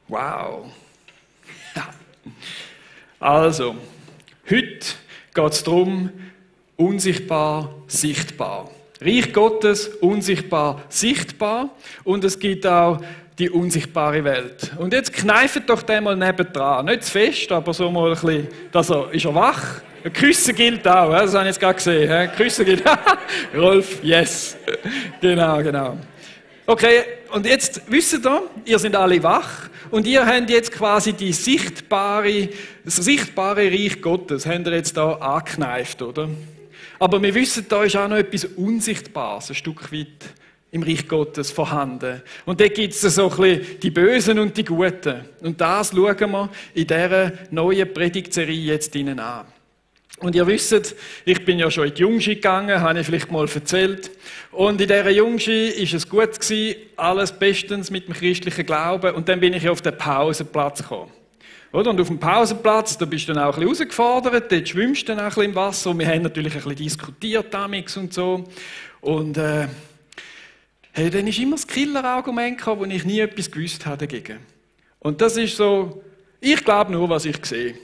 Wow. Also, heute geht es darum, unsichtbar, sichtbar. Reich Gottes, unsichtbar, sichtbar. Und es gibt auch die unsichtbare Welt. Und jetzt kneift doch den mal nebendran. Nicht zu fest, aber so mal ein bisschen, ist er wach? Küssen gilt auch, das habe ich jetzt gerade gesehen. Küssen gilt. Rolf, yes. Genau. Okay, und jetzt wisst ihr seid alle wach und ihr habt jetzt quasi das sichtbare Reich Gottes, habt ihr jetzt da angekneift, oder? Aber wir wissen, da ist auch noch etwas Unsichtbares, ein Stück weit im Reich Gottes vorhanden. Und da gibt es so ein bisschen die Bösen und die Guten. Und das schauen wir in dieser neuen Predigtserie jetzt an. Und ihr wisst, ich bin ja schon in die Jungschi gegangen, habe ich vielleicht mal erzählt. Und in dieser Jungschi war es gut gewesen, alles bestens mit dem christlichen Glauben. Und dann bin ich auf den Pausenplatz gekommen. Oder? Und auf dem Pausenplatz, da bist du dann auch ein bisschen herausgefordert, dort schwimmst du dann auch ein bisschen im Wasser. Und wir haben natürlich ein bisschen diskutiert damals und so. Und dann ist immer das Killer-Argument gekommen, wo ich nie etwas gewusst habe dagegen. Und das ist so, ich glaube nur, was ich sehe.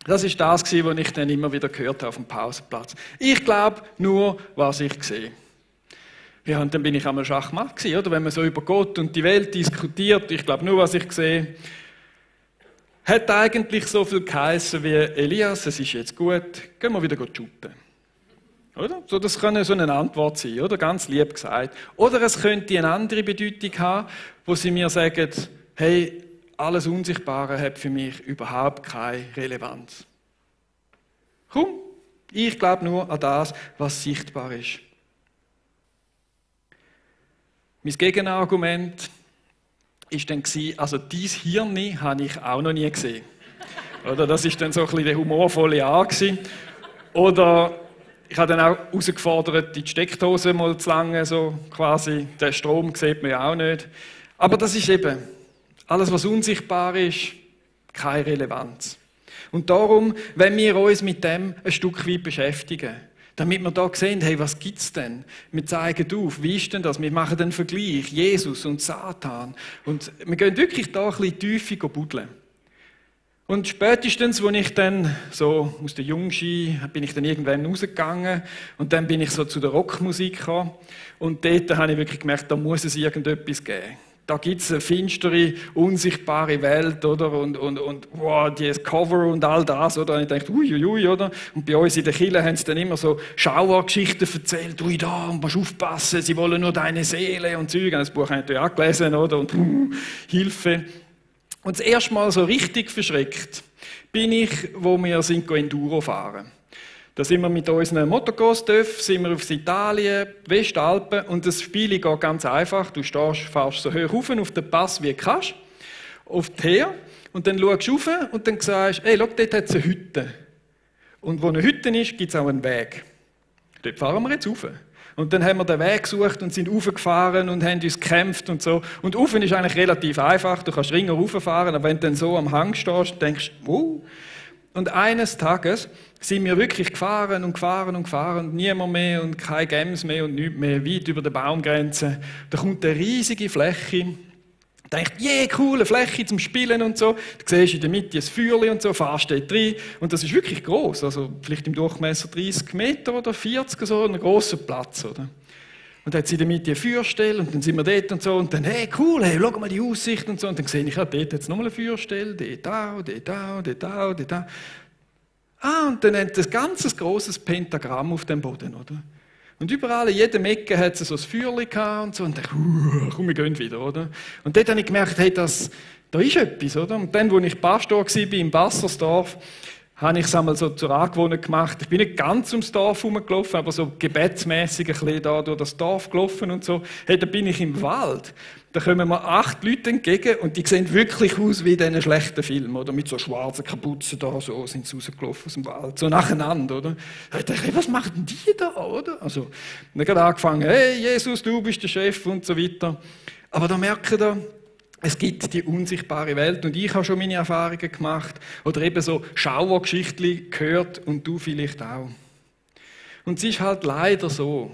Das ist das, was ich dann immer wieder gehört habe auf dem Pausenplatz. Ich glaube nur, was ich sehe. Ja, und dann bin ich einmal Schachmatt gewesen, oder? Wenn man so über Gott und die Welt diskutiert, ich glaube nur, was ich sehe. Hat eigentlich so viel geheissen wie Elias, es ist jetzt gut, gehen wir wieder shooten. Oder? So, das könnte so eine Antwort sein, oder? Ganz lieb gesagt. Oder es könnte eine andere Bedeutung haben, wo sie mir sagen, hey, alles Unsichtbare hat für mich überhaupt keine Relevanz. Komm, ich glaube nur an das, was sichtbar ist. Mein Gegenargument war dann, also dieses Hirn habe ich auch noch nie gesehen. Oder das ist dann so ein bisschen der humorvolle Art. Oder ich habe dann auch herausgefordert, die Steckdose mal zu langen, so quasi. Den Strom sieht man ja auch nicht. Aber das ist eben alles, was unsichtbar ist, keine Relevanz. Und darum, wenn wir uns mit dem ein Stück weit beschäftigen, damit wir da sehen, hey, was gibt's denn? Wir zeigen auf, wie ist denn das? Wir machen den Vergleich, Jesus und Satan. Und wir gehen wirklich da ein bisschen tiefer buddeln. Und spätestens, als ich dann so aus der Jungschi, bin ich dann irgendwann rausgegangen und dann bin ich so zu der Rockmusik gekommen und dort habe ich wirklich gemerkt, da muss es irgendetwas geben. Da gibt es eine finstere, unsichtbare Welt, oder? Und wow, dieses Cover und all das, oder? Und ich dachte, uiuiui, oder? Und bei uns in der Kirche haben sie dann immer so Schauergeschichten erzählt, ui da, musst aufpassen, sie wollen nur deine Seele und Zeug. Das Buch habe ich natürlich auch gelesen, oder? Und Hilfe. Und das erste Mal so richtig verschreckt bin ich, wo wir sind Enduro fahren. Da sind wir mit unseren Motocross-Töpfen, sind wir auf Italien, die Westalpen, und das Spiel geht ganz einfach. Du fährst so hoch rauf auf den Pass, wie du kannst, auf die Her, und dann schaust du rauf und dann sagst, hey, schau, dort hat es eine Hütte. Und wo eine Hütte ist, gibt es auch einen Weg. Dort fahren wir jetzt rauf. Und dann haben wir den Weg gesucht und sind raufgefahren und haben uns gekämpft und so. Und rauf ist eigentlich relativ einfach, du kannst ringer rauffahren, aber wenn du dann so am Hang stehst, denkst du, wow. Und eines Tages sind wir wirklich gefahren und niemand mehr und kein Gems mehr und nichts mehr, weit über der Baumgrenze. Da kommt eine riesige Fläche. Du denkst, coole Fläche zum Spielen und so. Du siehst in der Mitte ein Feuerchen und so, fahrst dort rein. Und das ist wirklich gross, also vielleicht im Durchmesser 30 Meter oder 40, so ein grosser Platz, oder? Und dann hat sie in der Mitte eine Feuerstelle und dann sind wir dort und so und dann, hey, cool, hey, schau mal die Aussicht und so. Und dann sehe ich, ja, dort hat es nochmal eine Feuerstelle, dort auch. Ah, und dann hat es ein ganz grosses Pentagramm auf dem Boden, oder? Und überall, in jedem Ecke hat es so ein Feuerchen gehabt und so. Und dann, komm, wir gehen wieder, oder? Und dort habe ich gemerkt, hey, da ist etwas, oder? Und dann, als ich Pastor war im Bassersdorf, habe ich es einmal so zur Angewohnheit gemacht. Ich bin nicht ganz ums Dorf herumgelaufen, aber so gebetsmässig ein bisschen da durch das Dorf gelaufen und so. Hey, da bin ich im Wald. Da kommen mir 8 Leute entgegen und die sehen wirklich aus wie in diesen schlechten Filmen, oder? Mit so schwarzen Kapuzen da, so sind sie rausgelaufen aus dem Wald. So nacheinander, oder? Da dachte ich, hey, was machen die da, oder? Also, dann hat angefangen, hey, Jesus, du bist der Chef und so weiter. Aber da merken wir, es gibt die unsichtbare Welt und ich habe schon meine Erfahrungen gemacht oder eben so Schauergeschichten gehört und du vielleicht auch. Und es ist halt leider so,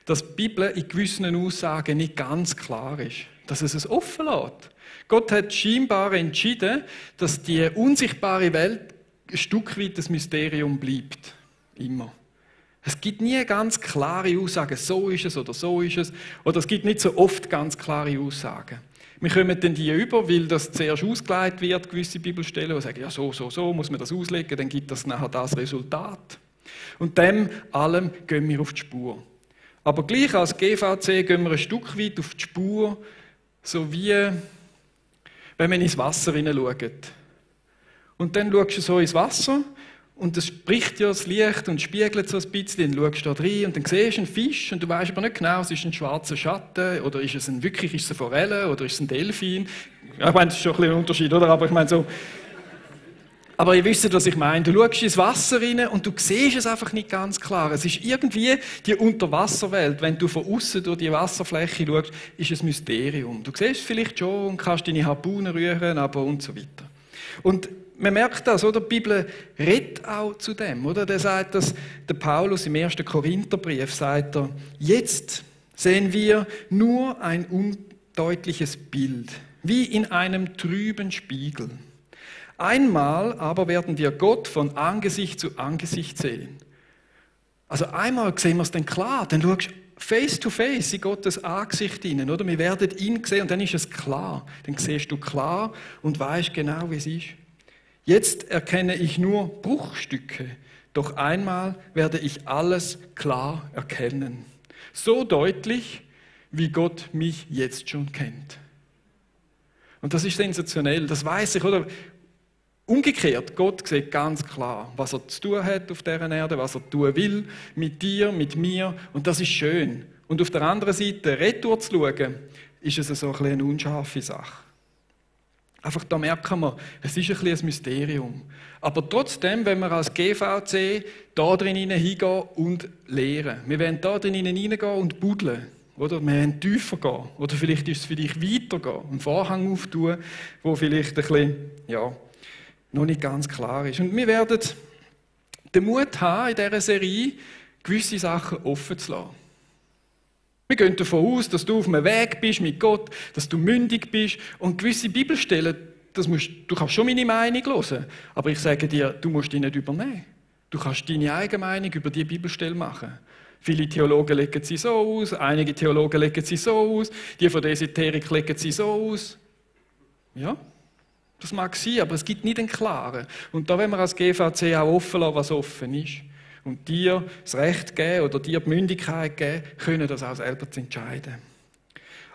dass die Bibel in gewissen Aussagen nicht ganz klar ist, dass es offen lässt. Gott hat scheinbar entschieden, dass die unsichtbare Welt ein Stück weit das Mysterium bleibt. Immer. Es gibt nie ganz klare Aussagen, so ist es oder so ist es. Oder es gibt nicht so oft ganz klare Aussagen. Wir kommen dann die über, weil das zuerst ausgelegt wird, gewisse Bibelstellen, und sagen, ja, so muss man das auslegen, dann gibt das nachher das Resultat. Und dem allem gehen wir auf die Spur. Aber gleich als GVC gehen wir ein Stück weit auf die Spur, so wie wenn man ins Wasser hineinschaut. Und dann schaust du so ins Wasser und es bricht ja das Licht und spiegelt so ein bisschen, dann schaust du da rein und dann siehst du einen Fisch und du weißt aber nicht genau, es ist ein schwarzer Schatten oder ist es eine Forelle oder ist es ein Delfin. Ja, ich meine, das ist schon ein bisschen ein Unterschied, oder? Aber ich meine so... Aber ihr wisst, was ich meine. Du schaust ins Wasser rein und du siehst es einfach nicht ganz klar. Es ist irgendwie die Unterwasserwelt. Wenn du von außen durch die Wasserfläche schaust, ist es ein Mysterium. Du siehst es vielleicht schon und kannst deine Harpunen rühren, aber und so weiter. Und man merkt das, oder? Die Bibel redet auch zu dem, oder? Der sagt das, der Paulus im 1. Korintherbrief sagt er, jetzt sehen wir nur ein undeutliches Bild, wie in einem trüben Spiegel. Einmal aber werden wir Gott von Angesicht zu Angesicht sehen. Also einmal sehen wir es dann klar, dann schaust du face to face in Gottes Angesicht hinein, oder? Wir werden ihn sehen und dann ist es klar. Dann siehst du klar und weißt genau, wie es ist. Jetzt erkenne ich nur Bruchstücke, doch einmal werde ich alles klar erkennen. So deutlich, wie Gott mich jetzt schon kennt. Und das ist sensationell, das weiß ich, oder? Umgekehrt, Gott sieht ganz klar, was er zu tun hat auf dieser Erde, was er tun will, mit dir, mit mir, und das ist schön. Und auf der anderen Seite, retour zu schauen, ist es so eine unscharfe Sache. Einfach da merken wir, es ist ein Mysterium. Aber trotzdem, wenn wir als GVC da drin hingehen und lehren, wir wollen da drin hineingehen und buddeln, oder? Wir wollen tiefer gehen, oder vielleicht ist es für dich weitergehen, einen Vorhang auftun, wo vielleicht ein bisschen, ja, noch nicht ganz klar ist. Und wir werden den Mut haben, in dieser Serie gewisse Sachen offen zu lassen. Wir gehen davon aus, dass du auf einem Weg bist mit Gott, dass du mündig bist und gewisse Bibelstellen, du kannst schon meine Meinung hören, aber ich sage dir, du musst die nicht übernehmen. Du kannst deine eigene Meinung über die Bibelstelle machen. Viele Theologen legen sie so aus, einige Theologen legen sie so aus, die von der Esoterik legen sie so aus. Ja. Das mag sein, aber es gibt nicht einen klaren. Und da wollen wir als GVC auch offen lassen, was offen ist. Und dir das Recht geben oder dir die Mündigkeit geben, können das auch selber zu entscheiden.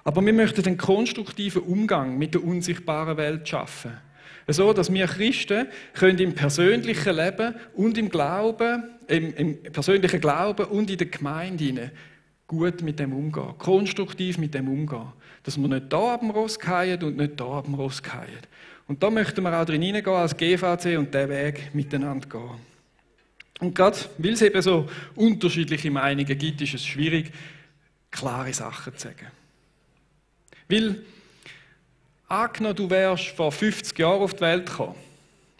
Aber wir möchten einen konstruktiven Umgang mit der unsichtbaren Welt schaffen. So, dass wir Christen können im persönlichen Leben und im Glauben, im persönlichen Glauben und in der Gemeinde gut mit dem umgehen, konstruktiv mit dem umgehen. Dass wir nicht da ab dem Ross fallen und nicht da ab dem Ross fallen. Und da möchten wir auch drin hineingehen als GVC und diesen Weg miteinander gehen. Und gerade weil es eben so unterschiedliche Meinungen gibt, ist es schwierig, klare Sachen zu sagen. Weil, angenommen, du wärst vor 50 Jahren auf die Welt gekommen,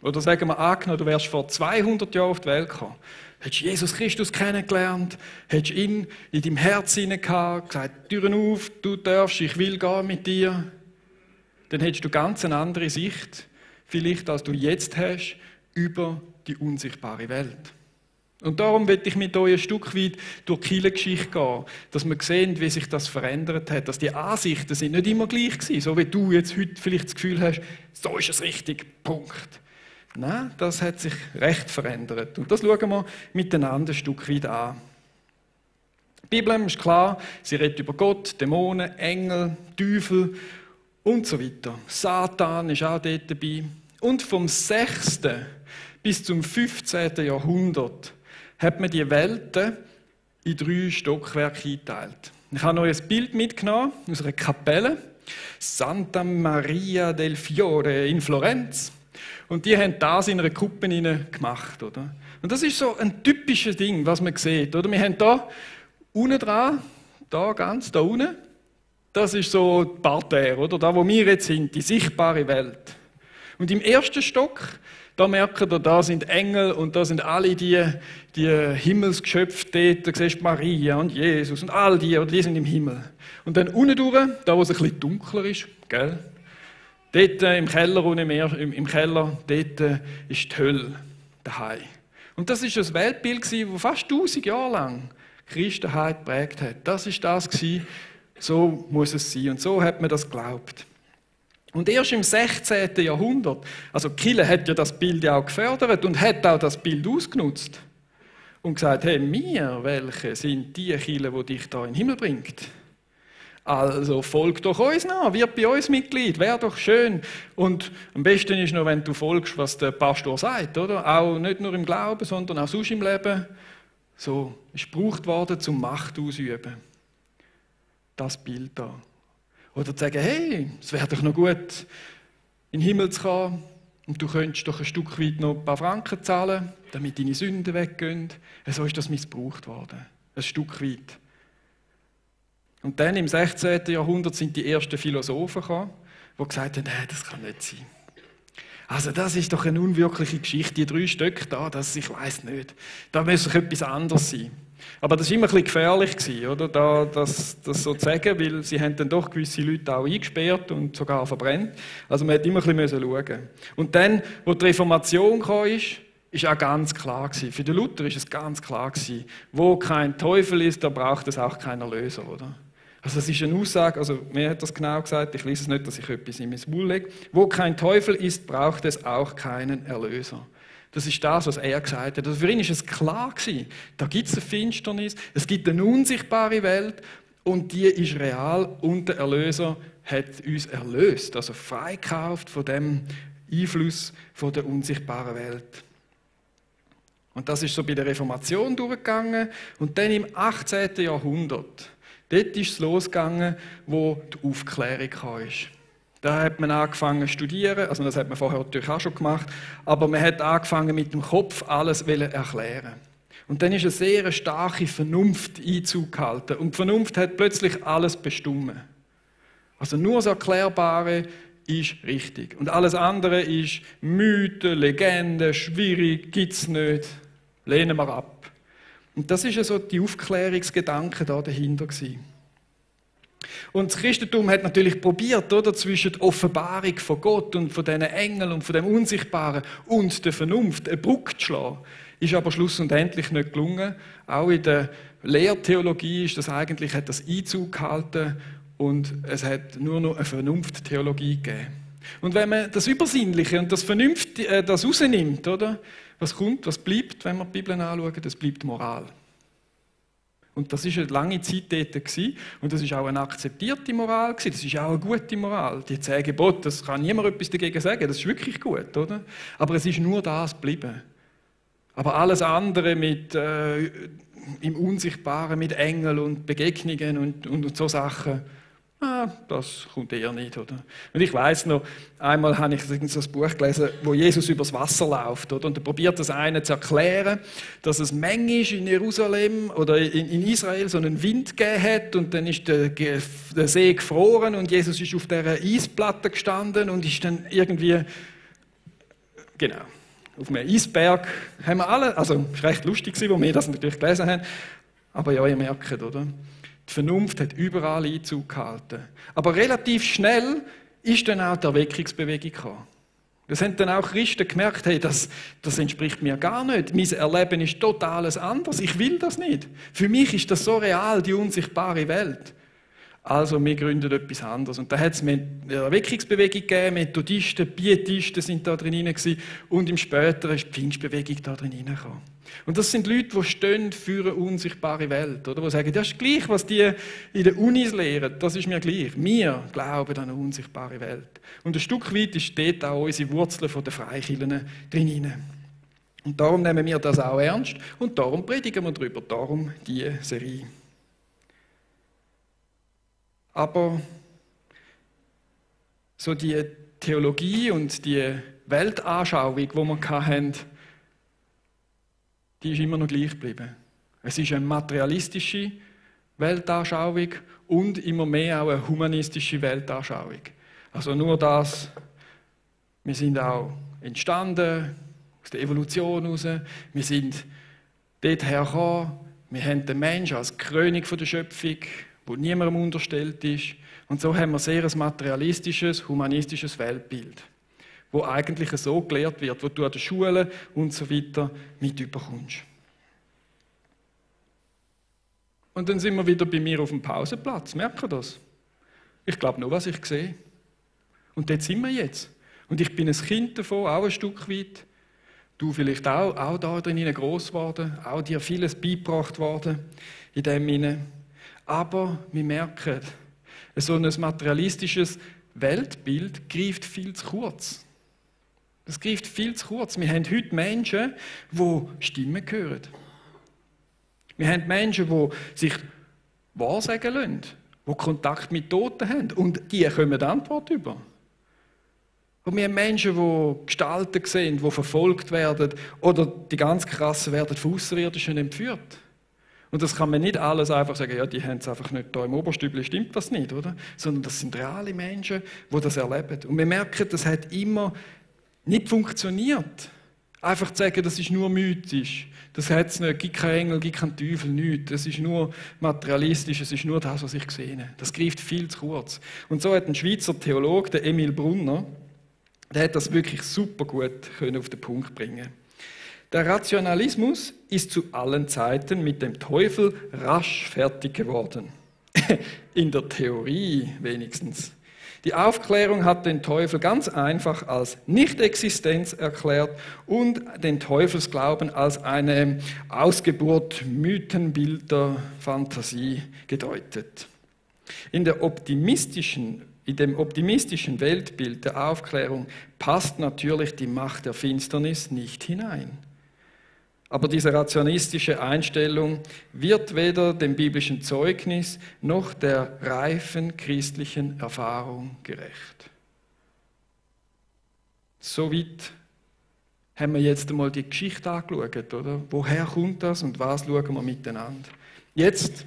oder sagen wir, angenommen, du wärst vor 200 Jahren auf die Welt gekommen, hättest du Jesus Christus kennengelernt, hättest ihn in deinem Herz hinein gehabt, gesagt, Türen auf, du darfst, ich will gehen mit dir, dann hättest du ganz eine andere Sicht, vielleicht als du jetzt hast, über die unsichtbare Welt. Und darum will ich mit euch ein Stück weit durch die Kirchengeschichte gehen, dass wir sehen, wie sich das verändert hat, dass die Ansichten sind nicht immer gleich waren, so wie du jetzt heute vielleicht das Gefühl hast, so ist es richtig, Punkt. Nein, das hat sich recht verändert. Und das schauen wir miteinander ein Stück weit an. Die Bibel ist klar, sie redet über Gott, Dämonen, Engel, Teufel und so weiter. Satan ist auch dort dabei. Und vom 6. bis zum 15. Jahrhundert hat man die Welten in 3 Stockwerke eingeteilt. Ich habe euch ein Bild mitgenommen aus einer Kapelle, Santa Maria del Fiore in Florenz. Und die haben das in einer Kuppe gemacht, oder? Und das ist so ein typisches Ding, was man sieht, oder? Wir haben da unten dran, da unten, das ist so die Parterre, oder? Da, wo wir jetzt sind, die sichtbare Welt. Und im 1. Stock, da merkt ihr, da sind Engel und da sind alle die Himmelsgeschöpfe dort, da siehst du Maria und Jesus und all die, oder die sind im Himmel. Und dann unten durch, da wo es ein bisschen dunkler ist, gell? Dort im Keller, im Keller, dort ist die Hölle daheim. Und das ist ein Weltbild, das fast 1000 Jahre lang die Christenheit geprägt hat. Das ist das gewesen, so muss es sein. Und so hat man das geglaubt. Und erst im 16. Jahrhundert, also die Kirche hat ja das Bild ja auch gefördert und hat auch das Bild ausgenutzt. Und gesagt, hey, welche sind die Kirche, die dich da in den Himmel bringt? Also folg doch uns nach, wird bei uns Mitglied, wäre doch schön. Und am besten ist noch, wenn du folgst, was der Pastor sagt, oder? Auch nicht nur im Glauben, sondern auch sonst im Leben. So ist gebraucht worden, zum Macht ausüben. Das Bild da. Oder zu sagen, hey, es wäre doch noch gut, in den Himmel zu kommen und du könntest doch ein Stück weit noch ein paar Franken zahlen, damit deine Sünden weggehen. So ist das missbraucht worden. Ein Stück weit. Und dann im 16. Jahrhundert sind die ersten Philosophen gekommen, die gesagt haben, nein, das kann nicht sein. Also das ist doch eine unwirkliche Geschichte, die 3 Stück da, ich weiß nicht. Da muss doch etwas anderes sein. Aber das war immer ein bisschen gefährlich, oder? Das so zu sagen, weil sie haben dann doch gewisse Leute auch eingesperrt und sogar verbrennt. Also man musste immer ein bisschen schauen. Und dann, wo die Reformation kam, ist auch ganz klar gewesen. Für den Luther ist es ganz klar gewesen, wo kein Teufel ist, da braucht es auch keinen Erlöser, oder? Also das ist eine Aussage, also mir hat das genau gesagt, ich lese es nicht, dass ich etwas in mein Maul lege. Wo kein Teufel ist, braucht es auch keinen Erlöser. Das ist das, was er gesagt hat. Also für ihn ist es klar gewesen, da gibt es eine Finsternis, es gibt eine unsichtbare Welt und die ist real und der Erlöser hat uns erlöst, also freikauft von dem Einfluss von der unsichtbaren Welt. Und das ist so bei der Reformation durchgegangen und dann im 18. Jahrhundert. Dort ist es losgegangen, wo die Aufklärung kam. Da hat man angefangen zu studieren, also das hat man vorher natürlich auch schon gemacht, aber man hat angefangen mit dem Kopf alles erklären. Und dann ist eine sehr starke Vernunft Einzug gehalten und die Vernunft hat plötzlich alles bestimmt. Also nur das Erklärbare ist richtig und alles andere ist Mythen, Legenden, schwierig, gibt es nicht, lehnen wir ab. Und das ist ja so die Aufklärungsgedanke da dahinter gewesen. Und das Christentum hat natürlich probiert, oder, zwischen der Offenbarung von Gott und von diesen Engeln und von dem Unsichtbaren und der Vernunft eine Brücke zu schlagen. Ist aber schlussendlich nicht gelungen. Auch in der Lehrtheologie ist das eigentlich, hat das Einzug gehalten und es hat nur noch eine Vernunfttheologie gegeben. Und wenn man das Übersinnliche und das Vernunft, das rausnimmt, oder? Was kommt, was bleibt, wenn wir die Bibel anschauen? Das bleibt Moral. Und das war eine lange Zeit dort und das war auch eine akzeptierte Moral, das ist auch eine gute Moral. Die 10 Gebote, das kann niemand etwas dagegen sagen, das ist wirklich gut, oder? Aber es ist nur das geblieben. Aber alles andere mit im Unsichtbaren, mit Engeln und Begegnungen und so Sachen, das kommt eher nicht, oder? Und ich weiss noch, einmal habe ich so ein Buch gelesen, wo Jesus übers Wasser läuft, oder? Und er probiert das einen zu erklären, dass es manchmal in Jerusalem oder in Israel so einen Wind gegeben hat und dann ist der See gefroren und Jesus ist auf dieser Eisplatte gestanden und ist dann irgendwie, genau, auf einem Eisberg haben wir alle, also es war recht lustig, wo wir das natürlich gelesen haben, aber ja, ihr merkt, oder? Die Vernunft hat überall Einzug gehalten. Aber relativ schnell ist dann auch die Erweckungsbewegung gekommen. Das haben dann auch Christen gemerkt, hey, das entspricht mir gar nicht. Mein Erleben ist total anders. Ich will das nicht. Für mich ist das so real, die unsichtbare Welt. Also wir gründen etwas anderes. Und da hat es eine Erweckungsbewegung gegeben, Methodisten, Pietisten sind da drin und im Späteren ist die Pfingstbewegung da drin hineingekommen. Und das sind Leute, die stehen für eine unsichtbare Welt, oder? Die sagen, das ist gleich, was die in den Unis lehren, das ist mir gleich. Wir glauben an eine unsichtbare Welt. Und ein Stück weit ist dort auch unsere Wurzeln von den Freikirchen drin. Und darum nehmen wir das auch ernst und darum predigen wir darüber, darum diese Serie. Aber so die Theologie und die Weltanschauung, die wir hatten, die ist immer noch gleich geblieben. Es ist eine materialistische Weltanschauung und immer mehr auch eine humanistische Weltanschauung. Also nur das, wir sind auch entstanden aus der Evolution heraus, wir sind dorthin gekommen, wir haben den Menschen als Krönung der Schöpfung, wo niemandem unterstellt ist. Und so haben wir sehr ein materialistisches, humanistisches Weltbild, wo eigentlich so gelehrt wird, wo du an den Schulen und so weiter mitbekommst. Und dann sind wir wieder bei mir auf dem Pausenplatz. Merkt ihr das? Ich glaube nur, was ich sehe. Und dort sind wir jetzt. Und ich bin ein Kind davon, auch ein Stück weit. Du vielleicht auch da drin gross geworden, auch dir vieles beigebracht worden in dem Sinne. Aber wir merken, so ein materialistisches Weltbild greift viel zu kurz. Das greift viel zu kurz. Wir haben heute Menschen, die Stimmen hören. Wir haben Menschen, die sich wahrsagen lassen, die Kontakt mit Toten haben. Und die kommen die Antwort über. Und wir haben Menschen, die Gestalten sehen, die verfolgt werden. Oder die ganz krassen werden von Außerirdischen entführt. Und das kann man nicht alles einfach sagen, ja, die haben es einfach nicht da im Oberstübli, stimmt das nicht, oder? Sondern das sind reale Menschen, die das erleben. Und wir merken, das hat immer nicht funktioniert. Einfach zu sagen, das ist nur mythisch. Das hat es nicht, gibt keinen Engel, gibt keinen Teufel, nichts. Das ist nur materialistisch, es ist nur das, was ich gesehen habe. Das greift viel zu kurz. Und so hat ein Schweizer Theologe, der Emil Brunner, der hat das wirklich super gut auf den Punkt bringen. Der Rationalismus ist zu allen Zeiten mit dem Teufel rasch fertig geworden. In der Theorie wenigstens. Die Aufklärung hat den Teufel ganz einfach als Nicht-Existenz erklärt und den Teufelsglauben als eine Ausgeburt Mythenbilder, Fantasie gedeutet. In dem optimistischen Weltbild der Aufklärung passt natürlich die Macht der Finsternis nicht hinein. Aber diese rationalistische Einstellung wird weder dem biblischen Zeugnis noch der reifen christlichen Erfahrung gerecht. Soweit haben wir jetzt einmal die Geschichte angeschaut, oder? Woher kommt das und was schauen wir miteinander? Jetzt,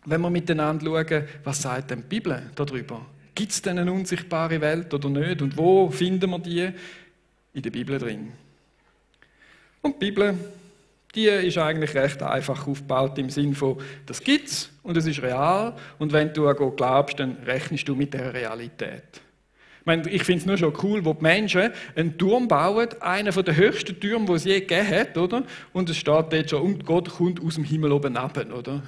wenn wir miteinander schauen, was sagt denn die Bibel darüber? Gibt es denn eine unsichtbare Welt oder nicht? Und wo finden wir die? In der Bibel drin. Und die Bibel, die ist eigentlich recht einfach aufgebaut im Sinn von, das gibt's und es ist real und wenn du an Gott glaubst, dann rechnest du mit der Realität. Ich finde es nur schon cool, wo die Menschen einen Turm bauen, einen der höchsten Türme, die es je gegeben hat, oder? Und es steht dort schon, und Gott kommt aus dem Himmel oben runter, oder?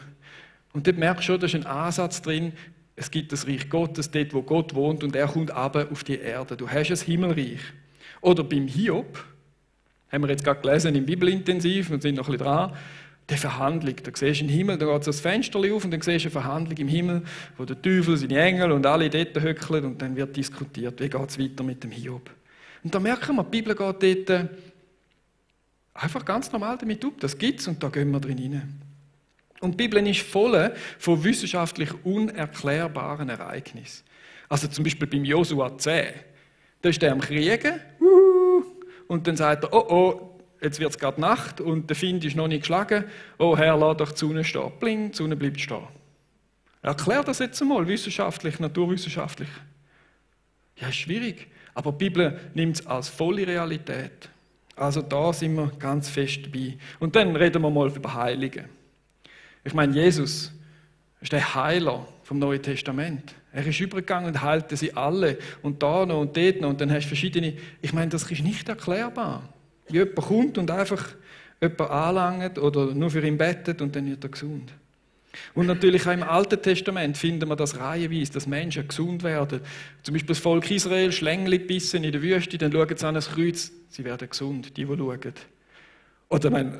Und dort merkst du schon, da ist ein Ansatz drin, es gibt das Reich Gottes, dort wo Gott wohnt und er kommt runter auf die Erde. Du hast ein Himmelreich. Oder beim Hiob, haben wir jetzt gerade gelesen im Bibelintensiv und sind noch ein bisschen dran, die Verhandlung. Da siehst du den Himmel, da geht so das Fenster auf und dann siehst du eine Verhandlung im Himmel, wo der Teufel, seine Engel und alle dort hückeln und dann wird diskutiert, wie geht es weiter mit dem Hiob. Und da merken wir, die Bibel geht dort einfach ganz normal damit um. Das gibt es und da gehen wir drin rein. Und die Bibel ist voll von wissenschaftlich unerklärbaren Ereignissen. Also zum Beispiel beim Josua 10. Da ist er am Kriegen, und dann sagt er, oh, jetzt wird es gerade Nacht und der Find ist noch nicht geschlagen. Oh Herr, lass doch die Sonne stehen. Bling, die Sonne bleibt stehen. Erklär das jetzt einmal, wissenschaftlich, naturwissenschaftlich. Ja, ist schwierig, aber die Bibel nimmt es als volle Realität. Also da sind wir ganz fest dabei. Und dann reden wir mal über Heilige. Ich meine, Jesus ist der Heiler vom Neuen Testament. Er ist übergegangen und heilte sie alle. Und da noch und dort noch. Und dann hast du verschiedene. Ich meine, das ist nicht erklärbar. Wie jemand kommt und einfach jemanden anlangt oder nur für ihn bettet und dann wird er gesund. Und natürlich auch im Alten Testament finden wir das reihenweise, dass Menschen gesund werden. Zum Beispiel das Volk Israel, Schlängli gebissen in der Wüste, dann schauen sie an das Kreuz, sie werden gesund, die schauen. Oder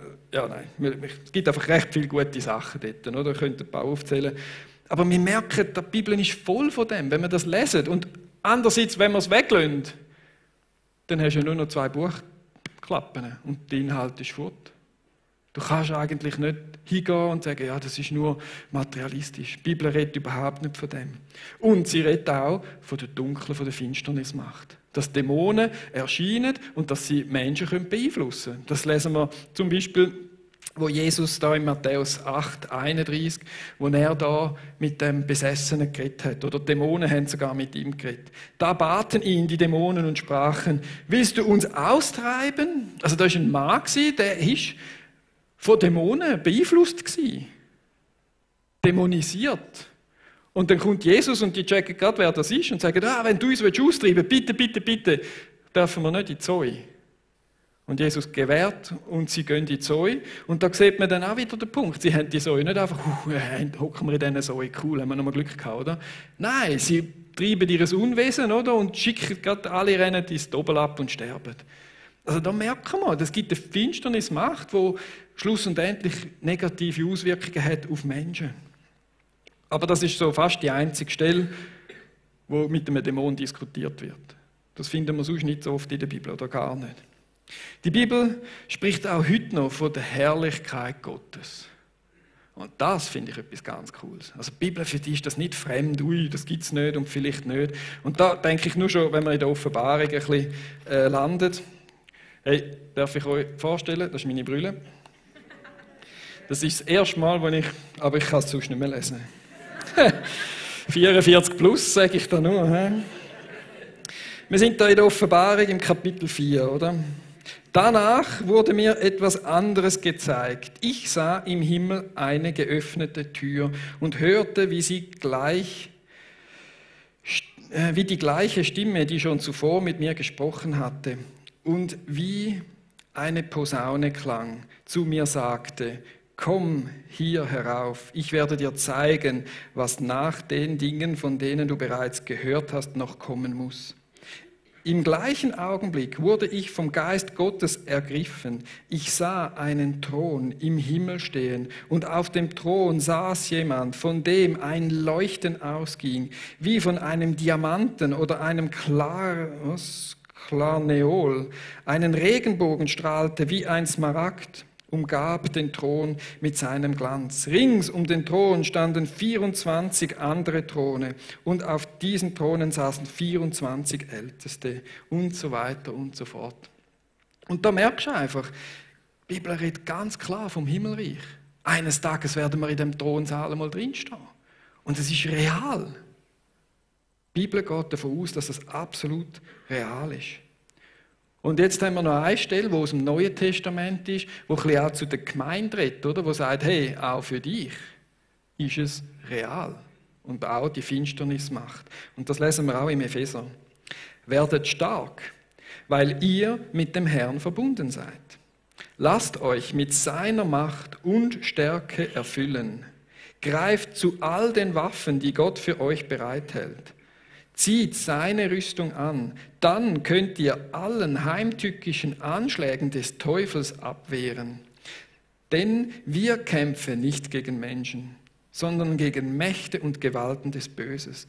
es gibt einfach recht viele gute Sachen dort, oder? Ihr könnt ein paar aufzählen. Aber wir merken, die Bibel ist voll von dem, wenn wir das lesen. Und andererseits, wenn wir es weglassen, dann hast du ja nur noch 2 Buchklappen und der Inhalt ist fort. Du kannst eigentlich nicht hingehen und sagen, ja, das ist nur materialistisch. Die Bibel redet überhaupt nicht von dem. Und sie redet auch von der dunklen, von der Finsternismacht. Dass Dämonen erscheinen und dass sie Menschen beeinflussen können. Das lesen wir zum Beispiel, wo Jesus da in Matthäus 8, 31, wo er da mit dem Besessenen geredet hat. Oder Dämonen haben sogar mit ihm geredet. Da baten ihn die Dämonen und sprachen, willst du uns austreiben? Also da war ein Mann, der ist von Dämonen beeinflusst gewesen. Dämonisiert. Und dann kommt Jesus und die checken gerade, wer das ist und sagen, wenn du uns austreiben willst, bitte, bitte, bitte, dürfen wir nicht in die Zoe. Und Jesus gewährt und sie gehen in die Zoe. Und da sieht man dann auch wieder den Punkt. Sie haben die Zoe nicht einfach, hocken wir in diesen Zoe, cool, haben wir nochmal Glück gehabt, oder? Nein, sie treiben ihr Unwesen, oder? Und schicken gerade alle rennen ins Doppel ab und sterben. Also da merken wir, es gibt eine Finsternismacht, die schlussendlich negative Auswirkungen hat auf Menschen. Aber das ist so fast die einzige Stelle, wo mit einem Dämon diskutiert wird. Das finden wir sonst nicht so oft in der Bibel oder gar nicht. Die Bibel spricht auch heute noch von der Herrlichkeit Gottes. Und das finde ich etwas ganz Cooles. Also die Bibel, für die ist das nicht fremd, das gibt es nicht und vielleicht nicht. Und da denke ich nur schon, wenn man in der Offenbarung ein bisschen landet. Hey, darf ich euch vorstellen, das ist meine Brille. Das ist das erste Mal, aber ich kann es sonst nicht mehr lesen. 44 plus, sage ich da nur. Wir sind da in der Offenbarung im Kapitel 4, oder? Danach wurde mir etwas anderes gezeigt. Ich sah im Himmel eine geöffnete Tür und hörte, wie die gleiche Stimme, die schon zuvor mit mir gesprochen hatte, und wie eine Posaune klang, zu mir sagte: Komm hier herauf, ich werde dir zeigen, was nach den Dingen, von denen du bereits gehört hast, noch kommen muss. Im gleichen Augenblick wurde ich vom Geist Gottes ergriffen. Ich sah einen Thron im Himmel stehen und auf dem Thron saß jemand, von dem ein Leuchten ausging, wie von einem Diamanten oder einem Klarneol. Einen Regenbogen strahlte wie ein Smaragd, umgab den Thron mit seinem Glanz. Rings um den Thron standen 24 andere Throne und auf diesen Thronen saßen 24 Älteste und so weiter und so fort. Und da merkst du einfach, die Bibel redet ganz klar vom Himmelreich. Eines Tages werden wir in dem Thronsaal einmal drinstehen. Und es ist real. Die Bibel geht davon aus, dass es absolut real ist. Und jetzt haben wir noch eine Stelle, wo aus dem Neuen Testament ist, wo ein bisschen auch zu der Gemeinde redet, oder? Wo sagt, hey, auch für dich ist es real. Und auch die Finsternis macht. Und das lesen wir auch im Epheser. Werdet stark, weil ihr mit dem Herrn verbunden seid. Lasst euch mit seiner Macht und Stärke erfüllen. Greift zu all den Waffen, die Gott für euch bereithält. Zieht seine Rüstung an, dann könnt ihr allen heimtückischen Anschlägen des Teufels abwehren. Denn wir kämpfen nicht gegen Menschen, sondern gegen Mächte und Gewalten des Böses,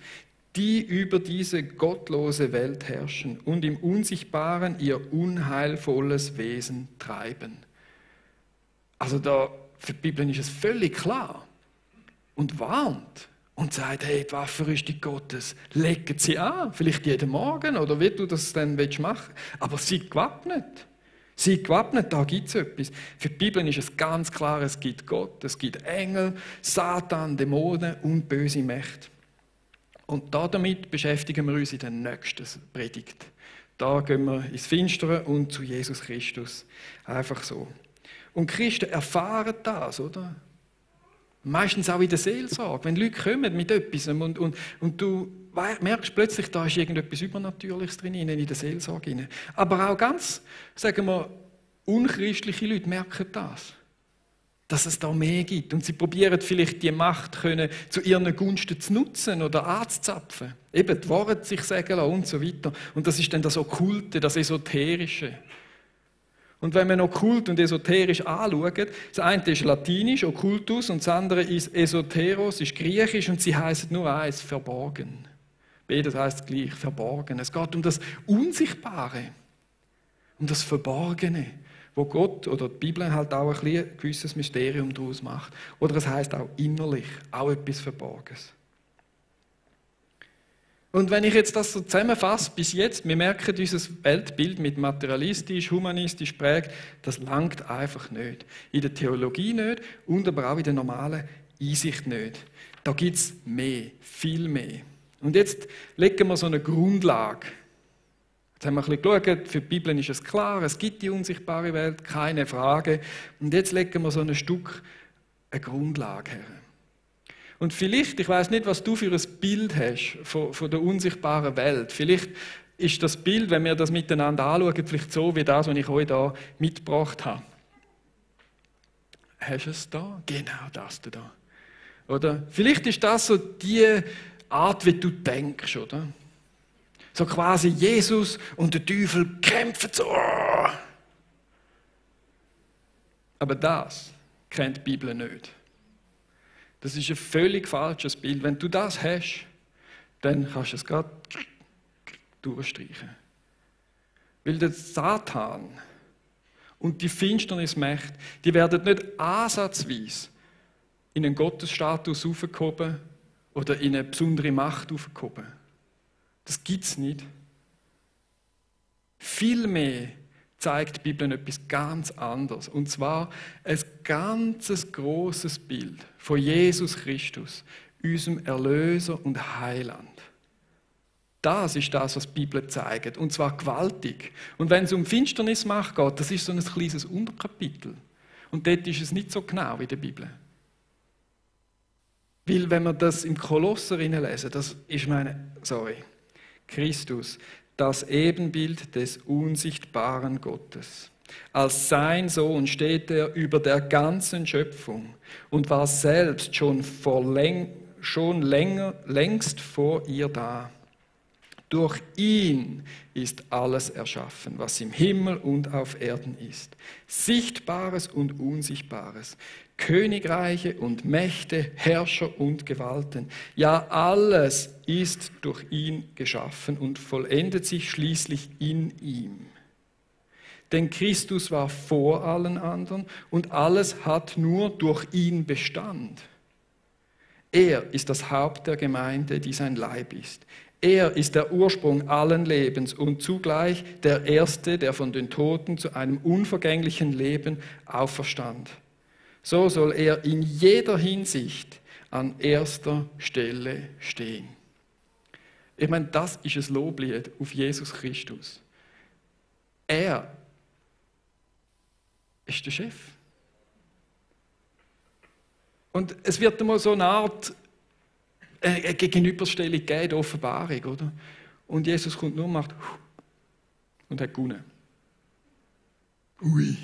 die über diese gottlose Welt herrschen und im Unsichtbaren ihr unheilvolles Wesen treiben. Also für die Bibel ist es völlig klar und warnt. Und sagt, hey, die Waffenrüstung Gottes, legt sie an, vielleicht jeden Morgen oder wie du das dann machen willst. Aber seid gewappnet. Seid gewappnet, da gibt es etwas. Für die Bibel ist es ganz klar, es gibt Gott, es gibt Engel, Satan, Dämonen und böse Mächte. Und damit beschäftigen wir uns in der nächsten Predigt. Da gehen wir ins Finstere und zu Jesus Christus. Einfach so. Und Christen erfahren das, oder? Meistens auch in der Seelsorge, wenn Leute kommen mit etwas und du merkst plötzlich, da ist irgendetwas Übernatürliches drin, in der Seelsorge. Aber auch ganz, sagen wir, unchristliche Leute merken das, dass es da mehr gibt. Und sie probieren vielleicht die Macht zu ihren Gunsten zu nutzen oder anzuzapfen. Eben die Worte sich sagen lassen und so weiter. Und das ist dann das Okkulte, das Esoterische. Und wenn man okkult und esoterisch anschaut, das eine ist latinisch, Okkultus, und das andere ist Esoteros, ist griechisch und sie heißen nur eins, verborgen. Beides heisst gleich, verborgen. Es geht um das Unsichtbare, um das Verborgene, wo Gott oder die Bibel halt auch ein gewisses Mysterium daraus macht. Oder es heisst auch innerlich, auch etwas Verborgenes. Und wenn ich jetzt das so zusammenfasse, bis jetzt, wir merken, dieses Weltbild mit materialistisch, humanistisch prägt, das langt einfach nicht. In der Theologie nicht und aber auch in der normalen Einsicht nicht. Da gibt es mehr, viel mehr. Und jetzt legen wir so eine Grundlage. Jetzt haben wir ein bisschen geschaut, für die Bibel ist es klar, es gibt die unsichtbare Welt, keine Frage. Und jetzt legen wir so ein Stück eine Grundlage her. Und vielleicht, ich weiß nicht, was du für ein Bild hast von der unsichtbaren Welt. Vielleicht ist das Bild, wenn wir das miteinander anschauen, vielleicht so wie das, was ich euch da mitgebracht habe. Hast du es da? Genau das da. Oder? Vielleicht ist das so die Art, wie du denkst, oder? So quasi Jesus und der Teufel kämpfen so. Aber das kennt die Bibel nicht. Das ist ein völlig falsches Bild. Wenn du das hast, dann kannst du es gerade durchstreichen. Weil der Satan und die Finsternismächte, die werden nicht ansatzweise in einen Gottesstatus aufgehoben oder in eine besondere Macht aufgehoben. Das gibt es nicht. Vielmehr zeigt die Bibel etwas ganz anderes. Und zwar ein ganzes grosses Bild von Jesus Christus, unserem Erlöser und Heiland. Das ist das, was die Bibel zeigt. Und zwar gewaltig. Und wenn es um Finsternismacht geht, das ist so ein kleines Unterkapitel. Und dort ist es nicht so genau wie in der Bibel. Weil, wenn wir das im Kolosser lesen, das ist Christus, das Ebenbild des unsichtbaren Gottes. Als sein Sohn steht er über der ganzen Schöpfung und war selbst schon längst vor ihr da. Durch ihn ist alles erschaffen, was im Himmel und auf Erden ist. Sichtbares und Unsichtbares, Königreiche und Mächte, Herrscher und Gewalten. Ja, alles ist durch ihn geschaffen und vollendet sich schließlich in ihm. Denn Christus war vor allen anderen und alles hat nur durch ihn Bestand. Er ist das Haupt der Gemeinde, die sein Leib ist. Er ist der Ursprung allen Lebens und zugleich der Erste, der von den Toten zu einem unvergänglichen Leben auferstand. So soll er in jeder Hinsicht an erster Stelle stehen. Ich meine, das ist ein Loblied auf Jesus Christus. Er ist der Chef. Und es wird einmal so eine Art eine Gegenüberstellung geben, die Offenbarung, oder? Und Jesus kommt nur und macht und hat gewonnen. Ui.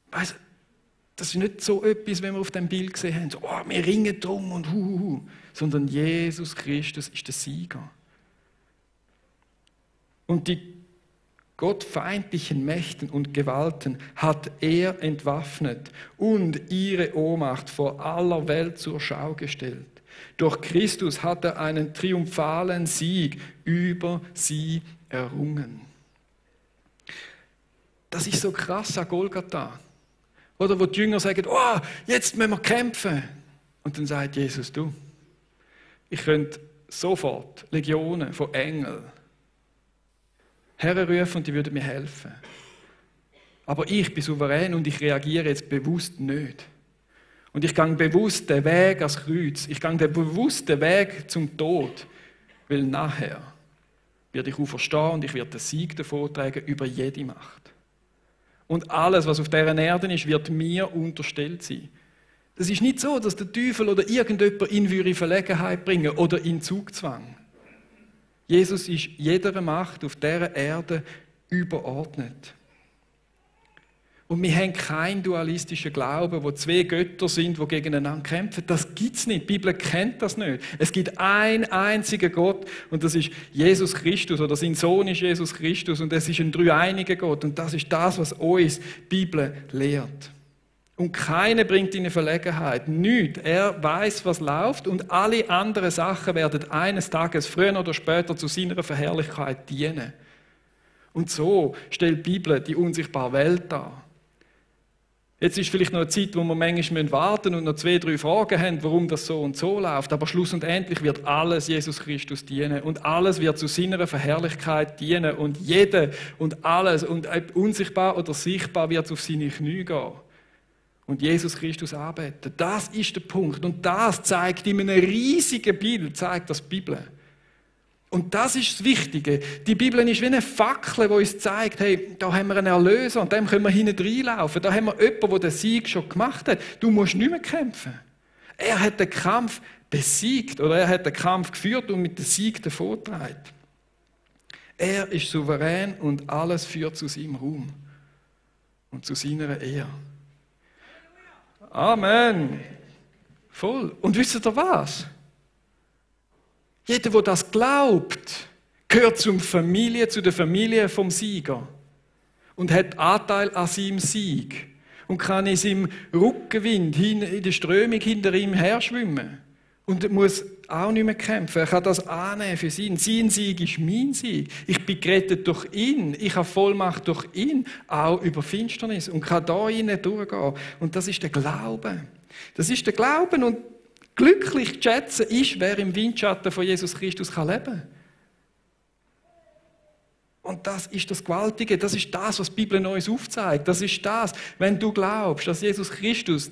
Weißt du, das ist nicht so etwas, wenn wir auf dem Bild gesehen haben, so, oh, wir ringen drum und sondern Jesus Christus ist der Sieger. Und die gottfeindlichen Mächten und Gewalten hat er entwaffnet und ihre Ohnmacht vor aller Welt zur Schau gestellt. Durch Christus hat er einen triumphalen Sieg über sie errungen. Das ist so krass an Golgatha. Oder wo die Jünger sagen, oh, jetzt müssen wir kämpfen. Und dann sagt Jesus, du, ich könnte sofort Legionen von Engeln herrufen und die würden mir helfen. Aber ich bin souverän und ich reagiere jetzt bewusst nicht. Und ich gehe bewusst den Weg ans Kreuz. Ich gehe den bewussten Weg zum Tod. Weil nachher werde ich auferstehen und ich werde den Sieg davontragen über jede Macht. Und alles, was auf dieser Erde ist, wird mir unterstellt sein. Das ist nicht so, dass der Teufel oder irgendjemand ihn in Verlegenheit bringen oder in Zugzwang. Jesus ist jeder Macht auf dieser Erde überordnet. Und wir haben keinen dualistischen Glauben, wo zwei Götter sind, die gegeneinander kämpfen. Das gibt es nicht. Die Bibel kennt das nicht. Es gibt einen einzigen Gott und das ist Jesus Christus oder sein Sohn ist Jesus Christus und es ist ein dreieiniger Gott und das ist das, was uns die Bibel lehrt. Und keiner bringt ihn in Verlegenheit. Nichts. Er weiß, was läuft und alle anderen Sachen werden eines Tages, früher oder später, zu seiner Verherrlichkeit dienen. Und so stellt die Bibel die unsichtbare Welt dar. Jetzt ist vielleicht noch eine Zeit, wo wir manchmal warten und noch 2, 3 Fragen haben, warum das so und so läuft. Aber schlussendlich wird alles Jesus Christus dienen und alles wird zu seiner Verherrlichkeit dienen und jeder und alles und ob unsichtbar oder sichtbar wird auf seine Knie gehen und Jesus Christus anbeten. Das ist der Punkt und das zeigt in einem riesigen Bild, zeigt das die Bibel. Und das ist das Wichtige. Die Bibel ist wie eine Fackel, die uns zeigt, hey, da haben wir einen Erlöser und dem können wir hinten reinlaufen. Da haben wir jemanden, der den Sieg schon gemacht hat. Du musst nicht mehr kämpfen. Er hat den Kampf besiegt oder er hat den Kampf geführt und mit dem Sieg davongetragen. Er ist souverän und alles führt zu seinem Ruhm und zu seiner Ehre. Amen. Voll. Und wisst ihr was? Jeder, der das glaubt, gehört zu der Familie vom Sieger und hat Anteil an seinem Sieg und kann in seinem Rückenwind in der Strömung hinter ihm her schwimmen und muss auch nicht mehr kämpfen. Er kann das annehmen für ihn. Sein Sieg ist mein Sieg. Ich bin gerettet durch ihn. Ich habe Vollmacht durch ihn, auch über Finsternis und kann da hinein durchgehen. Und das ist der Glaube. Das ist der Glauben und glücklich zu schätzen ist, wer im Windschatten von Jesus Christus leben kann. Und das ist das Gewaltige, das ist das, was die Bibel uns aufzeigt. Das ist das, wenn du glaubst, dass Jesus Christus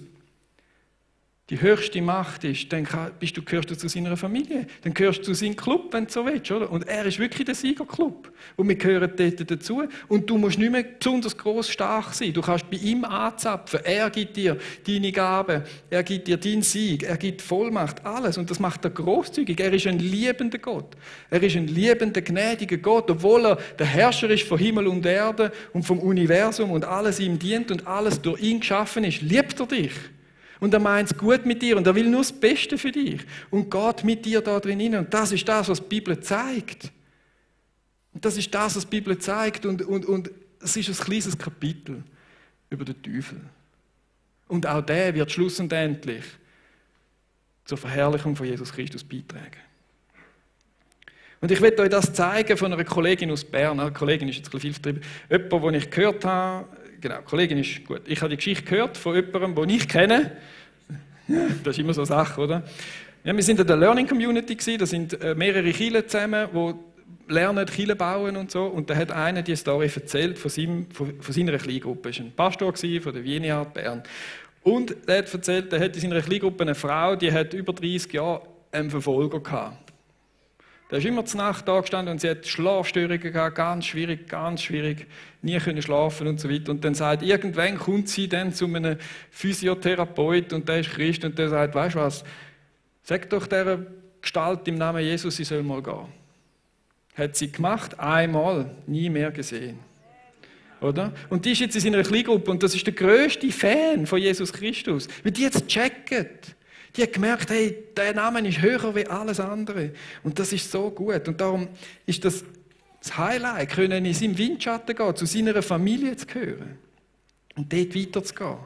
die höchste Macht ist, dann gehörst du zu seiner Familie. Dann gehörst du zu seinem Club, wenn du so willst. Oder? Und er ist wirklich der Siegerclub. Und wir gehören dort dazu. Und du musst nicht mehr besonders gross stark sein. Du kannst bei ihm anzapfen. Er gibt dir deine Gaben. Er gibt dir deinen Sieg. Er gibt Vollmacht. Alles. Und das macht er grosszügig. Er ist ein liebender Gott. Er ist ein liebender, gnädiger Gott. Obwohl er der Herrscher ist von Himmel und Erde und vom Universum und alles ihm dient und alles durch ihn geschaffen ist, liebt er dich. Und er meint es gut mit dir und er will nur das Beste für dich und geht mit dir da drin hin. Und das ist das, was die Bibel zeigt. Und das ist das, was die Bibel zeigt. Und es ist ein kleines Kapitel über den Teufel. Und auch der wird schlussendlich zur Verherrlichung von Jesus Christus beitragen. Und ich werde euch das zeigen von einer Kollegin aus Bern. Eine Kollegin ist jetzt ein bisschen viel vertrieben. Jemand, den ich gehört habe. Genau, Kollegin ist gut. Ich habe die Geschichte gehört von jemandem, den ich kenne. Das ist immer so eine Sache, oder? Ja, wir sind in der Learning Community gewesen. Da sind mehrere Kirchen zusammen, die lernen, Kirchen bauen und so. Und da hat einer die Story erzählt von seiner Kleingruppe. Er war ein Pastor von der Vineyard Bern. Und er hat erzählt, er hat in seiner Kleingruppe eine Frau, die hat über 30 Jahre einen Verfolger gehabt. Der ist immer zur Nacht da gestanden und sie hat Schlafstörungen gehabt, ganz schwierig, nie können schlafen und so weiter. Und dann sagt, irgendwann kommt sie dann zu einem Physiotherapeut und der ist Christ und der sagt, weißt du was, sag doch dieser Gestalt im Namen Jesus, sie soll mal gehen. Hat sie gemacht, einmal, nie mehr gesehen. Oder? Und die ist jetzt in seiner Kleingruppe und das ist der grösste Fan von Jesus Christus, weil die jetzt checken. Die hat gemerkt, hey, der Name ist höher wie alles andere. Und das ist so gut. Und darum ist das Highlight, können in seinem Windschatten gehen, zu seiner Familie zu gehören. Und dort weiterzugehen.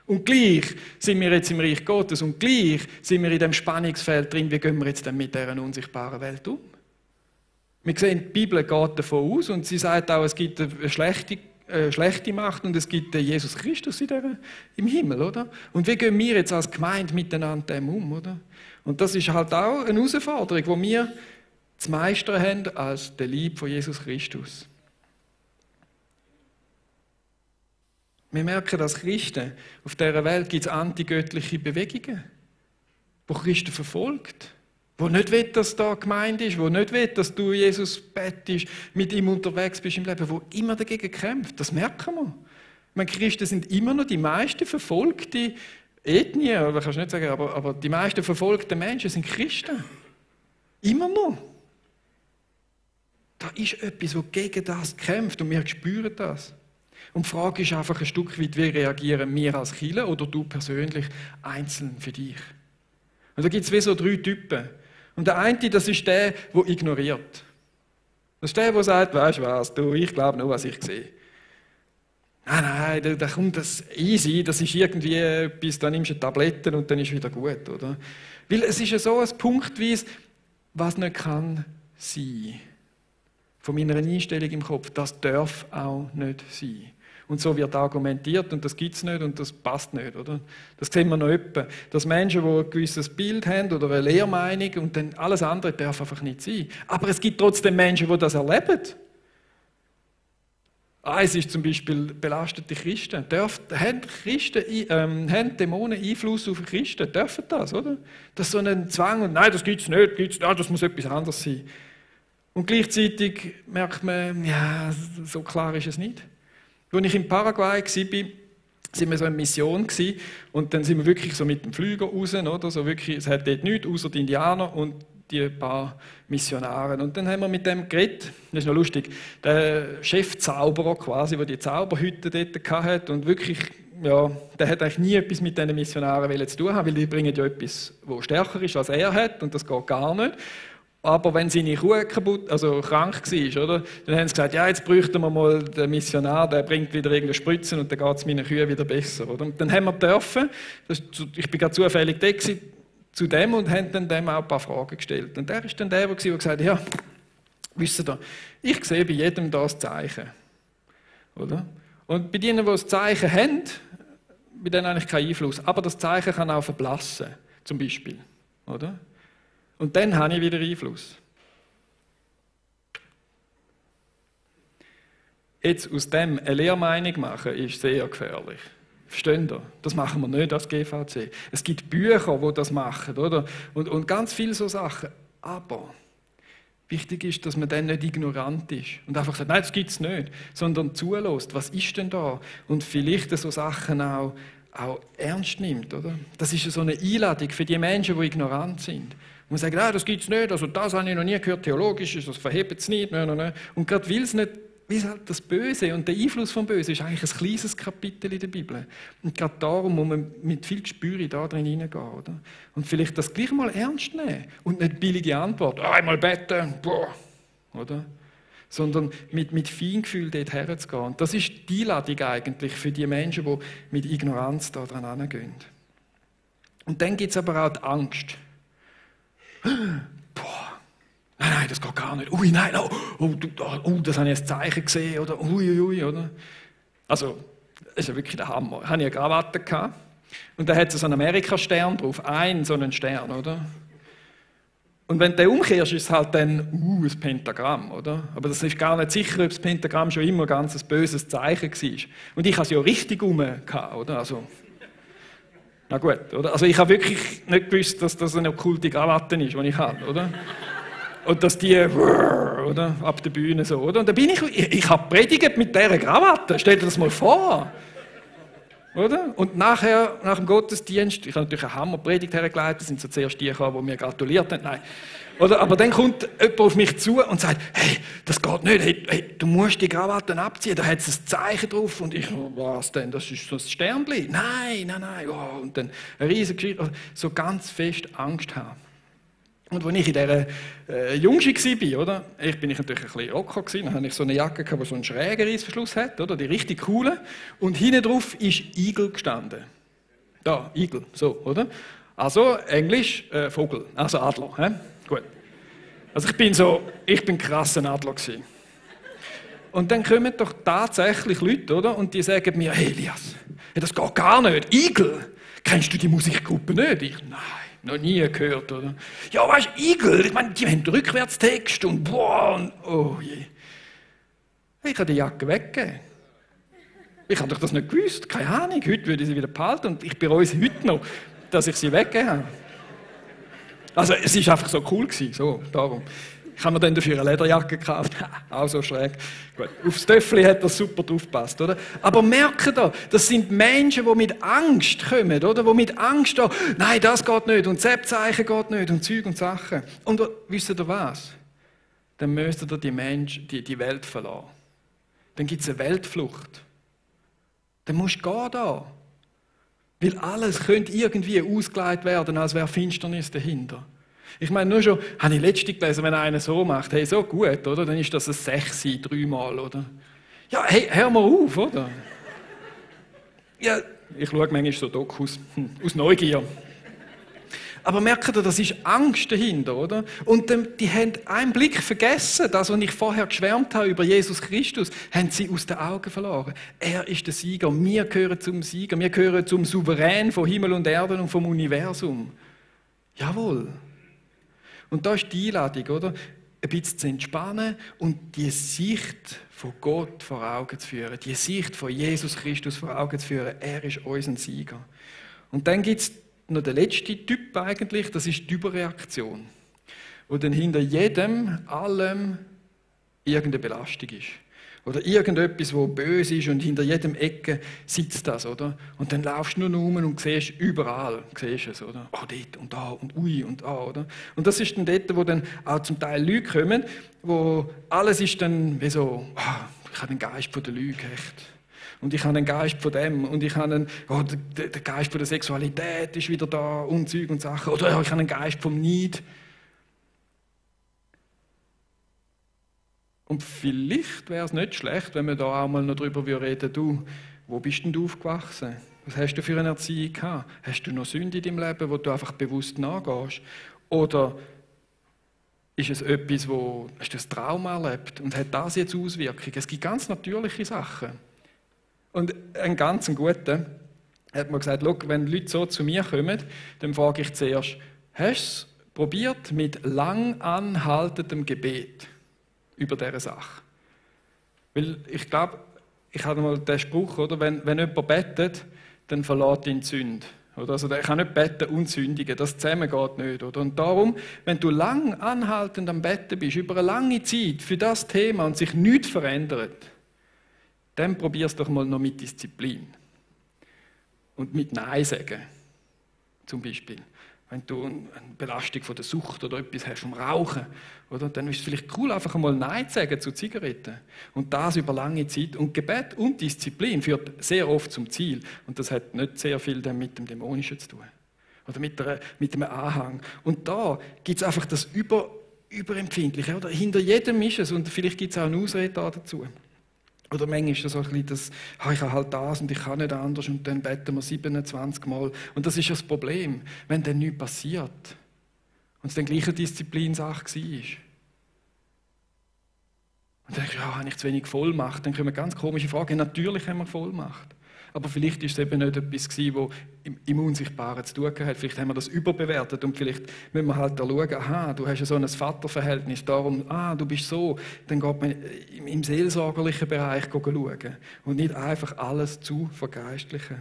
Und gleich sind wir jetzt im Reich Gottes und gleich sind wir in dem Spannungsfeld drin, wie gehen wir jetzt denn mit dieser unsichtbaren Welt um? Wir sehen, die Bibel geht davon aus und sie sagt auch, es gibt eine schlechte Macht und es gibt Jesus Christus im Himmel, oder? Und wie gehen wir jetzt als Gemeinde miteinander um, oder? Und das ist halt auch eine Herausforderung, die wir zu meistern haben als der Liebe von Jesus Christus. Wir merken, dass Christen auf dieser Welt gibt es antigöttliche Bewegungen, die Christen verfolgt. Wo nicht will, dass da gemeint ist, wo nicht will, dass du Jesus bettest, mit ihm unterwegs bist im Leben, wo immer dagegen kämpft. Das merken wir. Meine Christen sind immer noch die meisten verfolgte Ethnie, oder kannst du nicht sagen, aber die meisten verfolgten Menschen sind Christen. Immer noch. Da ist etwas, das gegen das kämpft und wir spüren das. Und die Frage ist einfach ein Stück weit, wie reagieren wir als Kirche oder du persönlich einzeln für dich. Und da gibt es wie so 3 Typen. Und der eine, das ist der ignoriert. Das ist der sagt, weißt du was, ich glaube nur, was ich sehe. Nein, da kommt das easy, das ist irgendwie etwas, da nimmst du Tabletten und dann ist wieder gut, oder? Weil es ist ja so ein punktweise, was nicht kann sein. Von meiner Einstellung im Kopf, das darf auch nicht sein. Und so wird argumentiert und das gibt es nicht und das passt nicht, oder? Das sehen wir noch öppe. Dass Menschen, die ein gewisses Bild haben oder eine Lehrmeinung und dann alles andere darf einfach nicht sein. Aber es gibt trotzdem Menschen, die das erleben. Es ist zum Beispiel belastete Christen. Haben Dämonen Einfluss auf Christen? Dürfen das, oder? Das ist so ein Zwang und nein, das gibt es nicht, das muss etwas anderes sein. Und gleichzeitig merkt man, ja, so klar ist es nicht. Als ich in Paraguay war, sind wir so in Mission gewesen, und dann sind wir wirklich so mit dem Flüger raus, oder? So wirklich, es hat dort nichts, außer die Indianer und die paar Missionare. Und dann haben wir mit dem geredet, das ist noch lustig, der Chefzauberer quasi, der die Zauberhütte dort hatte und wirklich, ja, der hat eigentlich nie etwas mit diesen Missionaren zu tun haben, weil die bringen ja etwas, das stärker ist, als er hat, und das geht gar nicht. Aber wenn seine Kuh krank war, oder, dann haben sie gesagt, ja, jetzt bräuchten wir mal den Missionar, der bringt wieder irgendeine Spritzen und dann geht es meinen Kühen wieder besser. Oder? Und dann haben wir dürfen, ich bin gerade zufällig da zu dem und haben dann dem auch ein paar Fragen gestellt. Und der ist dann der gesagt hat, ja, wisst ihr, ich sehe bei jedem das Zeichen. Oder? Und bei denen, die das Zeichen haben, bei denen habe ich keinen Einfluss. Aber das Zeichen kann auch verblassen, zum Beispiel. Oder? Und dann habe ich wieder Einfluss. Jetzt aus dem eine Lehrmeinung machen, ist sehr gefährlich. Versteht ihr? Das machen wir nicht als GVC. Es gibt Bücher, die das machen, oder? Und ganz viele so Sachen. Aber wichtig ist, dass man dann nicht ignorant ist und einfach sagt, nein, das gibt es nicht, sondern zulässt, was ist denn da? Und vielleicht so Sachen auch ernst nimmt, oder? Das ist so eine Einladung für die Menschen, die ignorant sind. Und sagen, das gibt es nicht, also das habe ich noch nie gehört, theologisch ist das, verhebt es nicht, nein. Und gerade weil es halt das Böse und der Einfluss vom Böse ist eigentlich ein kleines Kapitel in der Bibel. Und gerade darum muss man mit viel Gespür da drin hineingehen, oder? Und vielleicht das gleich mal ernst nehmen und nicht billige Antwort, einmal beten, boah, oder? Sondern mit Feingefühl dort herzugehen. Und das ist die Einladung eigentlich für die Menschen, die mit Ignoranz da dran herangehen. Und dann gibt es aber auch die Angst. Boah, nein, das geht gar nicht. Ui, nein, das habe ich als Zeichen gesehen, oder? Ui, oder? Also, das ist ja wirklich der Hammer. Ich hatte eine Krawatte gehabt, und da hat so einen Amerika-Stern drauf, so einen Stern, oder? Und wenn du den umkehrst, ist es halt dann ein Pentagramm, oder? Aber das ist gar nicht sicher, ob das Pentagramm schon immer ganz ein böses Zeichen war. Und ich hatte es ja richtig gehabt, oder? Also, na gut, oder? Also ich habe wirklich nicht gewusst, dass das eine okkulte Krawatte ist, die ich habe, oder? Und dass die, oder? Ab der Bühne so, oder? Und dann bin ich habe predigt mit dieser Krawatte, stell dir das mal vor. Oder? Und nachher, nach dem Gottesdienst, ich habe natürlich eine Hammerpredigt hergeleitet, das sind so zuerst die gekommen, die mir gratuliert haben, nein. Oder? Aber dann kommt jemand auf mich zu und sagt, hey, das geht nicht, hey, du musst die Krawatte abziehen, da hat es ein Zeichen drauf. Und ich, was denn, das ist so ein Sternchen. Nein, oh. Und dann eine riesige Geschichte, so ganz fest Angst haben. Und als ich in dieser Jungschi war, oder? Ich bin natürlich ein bisschen rocker gewesen, dann hatte ich so eine Jacke, die so einen schrägen Reissverschluss hat, oder? Die richtig coole. Und hinten drauf ist Igel gestanden. Da, Igel, so, oder? Also, Englisch, Vogel, also Adler, he? Gut. Also ich bin krasser Adler gewesen. Und dann kommen doch tatsächlich Leute, oder? Und die sagen mir, hey Elias, das geht gar nicht, Igel, kennst du die Musikgruppe nicht? Ich, nein. Noch nie gehört, oder? Ja, weißt du, Igel, ich meine, die haben Rückwärtstext und boah, und oh je. Ich habe die Jacke weggegeben. Ich habe doch das nicht gewusst, keine Ahnung. Heute würde ich sie wieder behalten und ich bereue sie heute noch, dass ich sie weggegeben habe. Also, es war einfach so cool gewesen, so, darum. Ich habe mir dann dafür eine Lederjacke gekauft, auch so schräg. Gut. Aufs Töffeli hat das super drauf gepasst, oder? Aber merke da, das sind Menschen, die mit Angst kommen, oder? Die mit Angst da, nein, das geht nicht und Zeichen geht nicht und Zeug und Sachen. Und wisst ihr was? Dann müsst ihr die Welt verlassen. Dann gibt es eine Weltflucht. Dann musst du gehen da. Weil alles könnte irgendwie ausgelegt werden, als wäre Finsternis dahinter. Ich meine, nur schon, habe ich letztens gelesen, wenn einer so macht, hey, so gut, oder? Dann ist das ein 6 dreimal, oder? Ja, hey, hör mal auf, oder? Ja, ich schaue manchmal so Dokus, aus Neugier. Aber merkt ihr, das ist Angst dahinter, oder? Und die haben einen Blick vergessen, das, was ich vorher geschwärmt habe über Jesus Christus, haben sie aus den Augen verloren. Er ist der Sieger, wir gehören zum Sieger, wir gehören zum Souverän von Himmel und Erde und vom Universum. Jawohl. Und da ist die Einladung, oder? Ein bisschen zu entspannen und die Sicht von Gott vor Augen zu führen, die Sicht von Jesus Christus vor Augen zu führen. Er ist unser Sieger. Und dann gibt es noch der letzte Typ eigentlich, das ist die Überreaktion. Wo dann hinter allem irgendeine Belastung ist. Oder irgendetwas, wo böse ist und hinter jedem Ecke sitzt das, oder? Und dann laufst du nur rum und siehst überall, siehst es, oder? Oh, dort und da und ui und da, oder? Und das ist dann dort, wo dann auch zum Teil Leute kommen, wo alles ist dann wie so, ich habe den Geist von der Lüge, echt. Und ich habe einen Geist von dem und ich habe der Geist von der Sexualität ist wieder da und Zeug und Sachen. Oder ich habe einen Geist vom Neid. Und vielleicht wäre es nicht schlecht, wenn wir da auch mal noch darüber reden, du, wo bist denn du aufgewachsen? Was hast du für eine Erziehung gehabt? Hast du noch Sünde in deinem Leben, wo du einfach bewusst nachgehst? Oder ist es etwas, hast du ein Trauma erlebt und hat das jetzt Auswirkungen? Es gibt ganz natürliche Sachen. Und ein ganz guter hat mir gesagt, wenn Leute so zu mir kommen, dann frage ich zuerst, hast du es probiert mit lang anhaltendem Gebet über diese Sache? Weil ich glaube, ich habe mal den Spruch, oder? Wenn jemand betet, dann verlässt ihn die Sünde. Oder? Also er kann nicht beten und sündigen, das zusammen geht nicht. Oder? Und darum, wenn du lang anhaltend am Betten bist, über eine lange Zeit für das Thema und sich nichts verändert, dann probier es doch mal noch mit Disziplin. Und mit Nein sagen, zum Beispiel. Wenn du eine Belastung von der Sucht oder etwas hast, vom Rauchen, oder? Dann ist es vielleicht cool, einfach einmal Nein zu sagen zu Zigaretten. Und das über lange Zeit. Und Gebet und Disziplin führt sehr oft zum Ziel. Und das hat nicht sehr viel mit dem Dämonischen zu tun. Oder mit einem Anhang. Und da gibt es einfach das Überempfindliche. Oder? Hinter jedem ist es. Und vielleicht gibt es auch eine Ausrede dazu. Oder manchmal ist das so ein bisschen das, ich habe halt das und ich kann nicht anders und dann beten wir 27 Mal. Und das ist ja das Problem, wenn dann nichts passiert und es dann gleich eine Disziplinsache war. Und dann denkst du, habe ich zu wenig Vollmacht? Dann kommen ganz komische Fragen. Natürlich haben wir Vollmacht. Aber vielleicht war es eben nicht etwas, das im Unsichtbaren zu tun hat. Vielleicht haben wir das überbewertet und vielleicht müssen wir halt da schauen, du hast ja so ein Vaterverhältnis, darum, du bist so. Dann geht man im seelsorgerlichen Bereich schauen und nicht einfach alles zu vergeistlichen.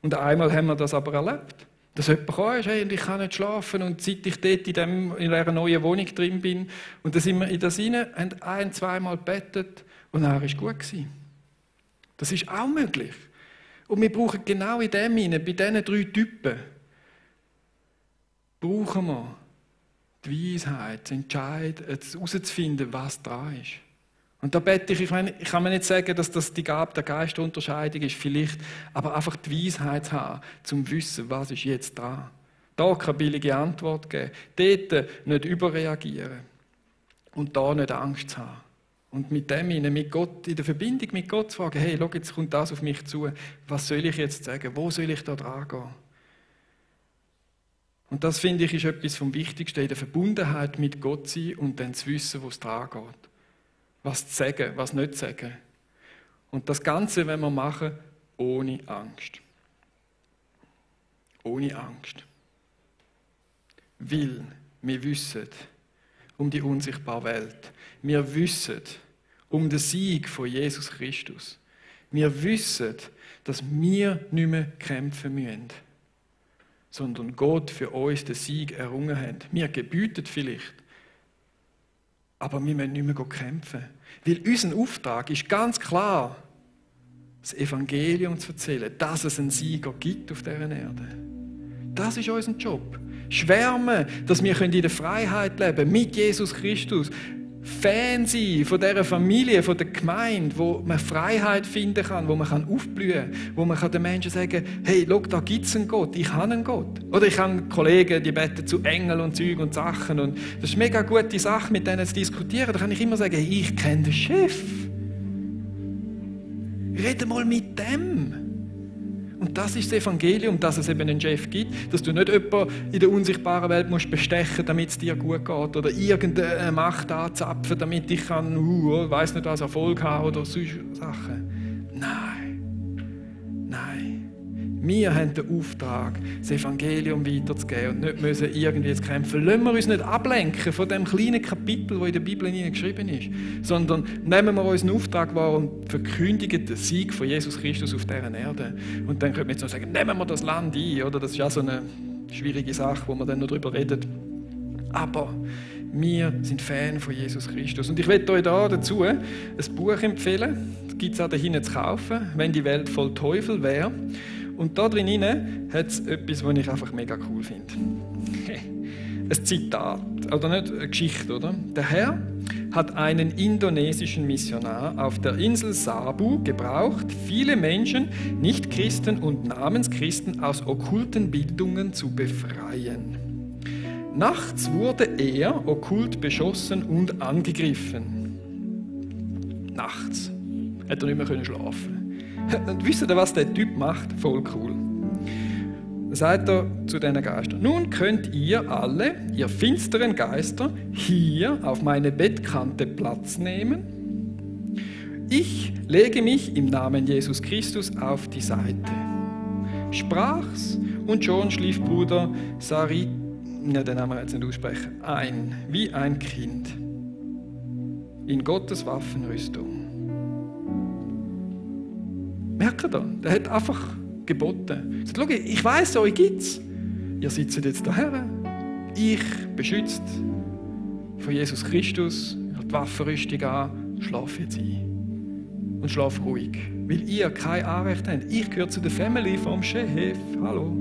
Und einmal haben wir das aber erlebt, dass jemand kam, hey, und ich kann nicht schlafen und seit ich dort in dieser neuen Wohnung drin bin und dann sind wir in das rein, haben 2-mal gebetet und dann war es gut gewesen. Das ist auch möglich. Und wir brauchen genau in dem hinein, bei diesen 3 Typen, brauchen wir die Weisheit, zu entscheiden, herauszufinden, was dran ist. Und da bete ich meine, ich kann mir nicht sagen, dass das die Gabe der Geisterunterscheidung ist, vielleicht, aber einfach die Weisheit zu haben, zum zu wissen, was ist jetzt dran. Da keine billige Antwort geben, dort nicht überreagieren und da nicht Angst zu haben. Und mit dem mit Gott, in der Verbindung mit Gott zu fragen, hey, schau, jetzt kommt das auf mich zu, was soll ich jetzt sagen, wo soll ich da dran gehen? Und das, finde ich, ist etwas vom Wichtigsten, in der Verbundenheit mit Gott sein und dann zu wissen, wo es dran geht. Was zu sagen, was nicht zu sagen. Und das Ganze wenn wir machen, ohne Angst. Ohne Angst. Weil wir wissen um die unsichtbare Welt. Wir wissen um den Sieg von Jesus Christus. Wir wissen, dass wir nicht mehr kämpfen müssen, sondern Gott für uns den Sieg errungen hat. Wir gebüten vielleicht, aber wir müssen nicht mehr kämpfen. Weil unser Auftrag ist ganz klar, das Evangelium zu erzählen, dass es einen Sieger gibt auf dieser Erde. Das ist unser Job. Schwärmen, dass wir in der Freiheit leben können, mit Jesus Christus. Fan sein von dieser Familie, von der Gemeinde, wo man Freiheit finden kann, wo man aufblühen kann, wo man den Menschen sagen kann, hey, schau, da gibt es einen Gott, ich habe einen Gott. Oder ich habe Kollegen, die beten zu Engeln und Zeug und Sachen. Und das ist eine mega gute Sache, mit denen zu diskutieren. Da kann ich immer sagen, hey, ich kenne den Chef. Rede mal mit dem. Und das ist das Evangelium, dass es eben einen Chef gibt, dass du nicht jemanden in der unsichtbaren Welt musst bestechen, damit es dir gut geht oder irgendeine Macht anzapfen, damit ich kann, weiss nicht was, Erfolg haben oder solche Sachen. Nein. Wir haben den Auftrag, das Evangelium weiterzugeben und nicht müssen irgendwie zu kämpfen. Lassen wir uns nicht ablenken von dem kleinen Kapitel, das in der Bibel geschrieben ist, sondern nehmen wir unseren Auftrag wahr und verkündigen den Sieg von Jesus Christus auf dieser Erde. Und dann könnte man jetzt noch sagen, nehmen wir das Land ein, oder? Das ist ja so eine schwierige Sache, wo man dann noch darüber redet. Aber wir sind Fan von Jesus Christus. Und ich möchte euch da dazu ein Buch empfehlen. Das gibt es auch da hinten zu kaufen, «Wenn die Welt voll Teufel wäre». Und da drin hat es etwas, was ich einfach mega cool finde. Ein Zitat, oder nicht eine Geschichte, oder? Der Herr hat einen indonesischen Missionar auf der Insel Sabu gebraucht, viele Menschen, Nicht-Christen und Namenschristen aus okkulten Bildungen zu befreien. Nachts wurde er okkult beschossen und angegriffen. Nachts. Hätte er nicht mehr schlafen können. Und wisst ihr, was der Typ macht? Voll cool. Dann sagt er zu diesen Geistern: Nun könnt ihr alle, ihr finsteren Geister, hier auf meine Bettkante Platz nehmen. Ich lege mich im Namen Jesus Christus auf die Seite. Sprach's und schon schlief Bruder Sarit, ja, den Namen wir jetzt nicht aussprechen, ein, wie ein Kind, in Gottes Waffenrüstung. Merkt ihr, der hat einfach geboten. Er sagt: Schau, ich weiss, euch gibt's. Ihr sitzt jetzt daher. Ich, beschützt von Jesus Christus, die Waffenrüstung an, schlafe jetzt ein. Und schlafe ruhig. Weil ihr kein Anrecht habt. Ich gehöre zu der Family vom Chef. Hallo.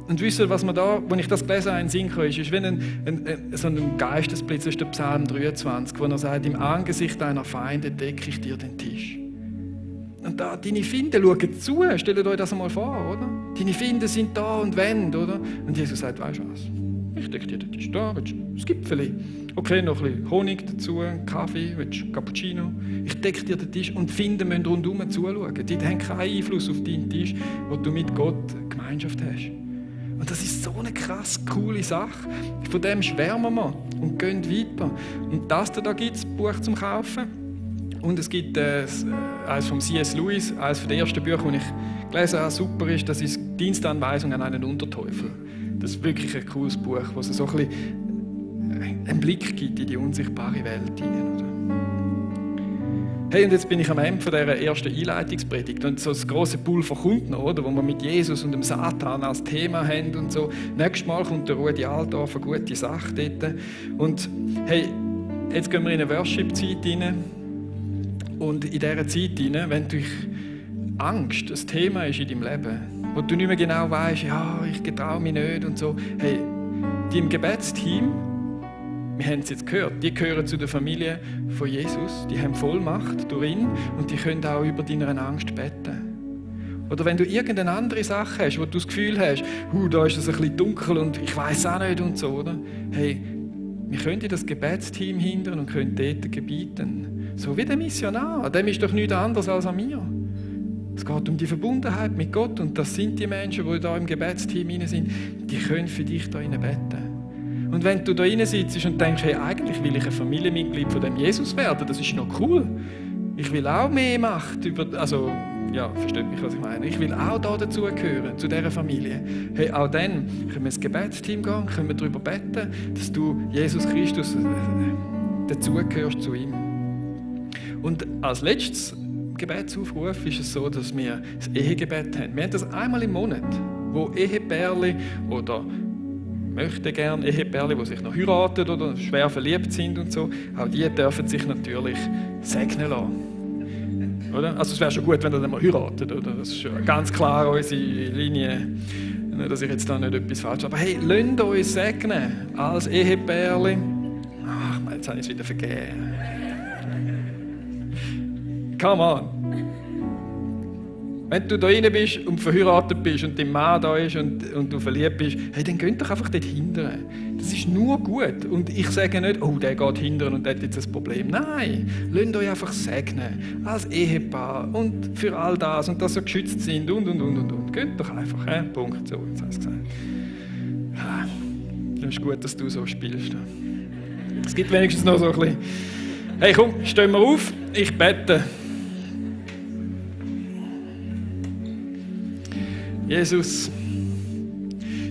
Und wisst ihr, was man da, als ich das gelesen habe, in den Sinn kam, ist wie so ein Geistesblitz, das ist der Psalm 23, wo er sagt: Im Angesicht deiner Feinde decke ich dir den Tisch. Und da, deine Feinde schauen zu, stellt euch das einmal vor, oder? Deine Feinde sind da und wenden, oder? Und Jesus sagt: Weißt du was? Ich decke dir den Tisch da, willst du ein Gipfeli? Okay, noch ein bisschen Honig dazu, einen Kaffee, willst du Cappuccino? Ich decke dir den Tisch und Feinde müssen rundherum zuschauen. Die haben keinen Einfluss auf deinen Tisch, wo du mit Gott Gemeinschaft hast. Und das ist so eine krass coole Sache. Von dem schwärmen wir und gehen weiter. Und das da gibt es, ein Buch zum Kaufen. Und es gibt eines von C.S. Lewis, eines der ersten Bücher, das ich gelesen habe, super ist, das ist «Dienstanweisung an einen Unterteufel». Das ist wirklich ein cooles Buch, das so ein bisschen einen Blick gibt in die unsichtbare Welt hinein. Hey, und jetzt bin ich am Ende von dieser ersten Einleitungspredigt. Und so das grosse Pulver kommt noch, oder, wo wir mit Jesus und dem Satan als Thema haben und so. Nächstes Mal kommt der Rudi Altdorf, eine gute Sache dort. Und hey, jetzt gehen wir in eine Worship-Zeit rein. Und in dieser Zeit hinein, wenn durch Angst ein Thema ist in deinem Leben, wo du nicht mehr genau weißt, ja, ich getraue mich nicht und so. Hey, die im Gebetsteam, wir haben es jetzt gehört, die gehören zu der Familie von Jesus, die haben Vollmacht durch ihn und die können auch über deine Angst beten. Oder wenn du irgendeine andere Sache hast, wo du das Gefühl hast, da ist es ein bisschen dunkel und ich weiß auch nicht und so, oder? Hey, wir können in das Gebetsteam hindern und können dort gebieten. So wie der Missionar, dem ist doch nichts anderes als an mir. Es geht um die Verbundenheit mit Gott und das sind die Menschen, die da im Gebetsteam rein sind, die können für dich da rein beten. Und wenn du da rein sitzt und denkst, hey, eigentlich will ich ein Familienmitglied von dem Jesus werden, das ist noch cool. Ich will auch mehr Macht über, also, ja, versteht mich, was ich meine. Ich will auch da dazugehören, zu dieser Familie. Hey, auch dann können wir ins Gebetsteam gehen, können wir darüber beten, dass du Jesus Christus dazugehörst zu ihm. Und als letztes Gebetsaufruf ist es so, dass wir das Ehegebet haben. Wir haben das einmal im Monat, wo Ehepärchen oder möchten gerne Ehepärchen, die sich noch heiraten oder schwer verliebt sind und so, auch die dürfen sich natürlich segnen lassen. Oder? Also es wäre schon gut, wenn ihr dann mal heiratet, oder? Das ist schon ganz klar unsere Linie, nicht, dass ich jetzt da nicht etwas falsch habe. Aber hey, lasst euch segnen als Ehepärchen. Ach, jetzt habe ich es wieder vergeben. Come on. Wenn du da rein bist und verheiratet bist und dein Mann da ist und du verliebt bist, hey, dann geht doch einfach dort hindern. Das ist nur gut. Und ich sage nicht, oh, der geht hindern und der hat jetzt ein Problem. Nein, lasst euch einfach segnen. Als Ehepaar und für all das und dass ihr geschützt sind und. Geht doch einfach. Punkt. So, jetzt hast du gesagt. Ja, das ist gut, dass du so spielst. Es gibt wenigstens noch so ein bisschen. Hey, komm, stehen wir auf. Ich bete. Jesus,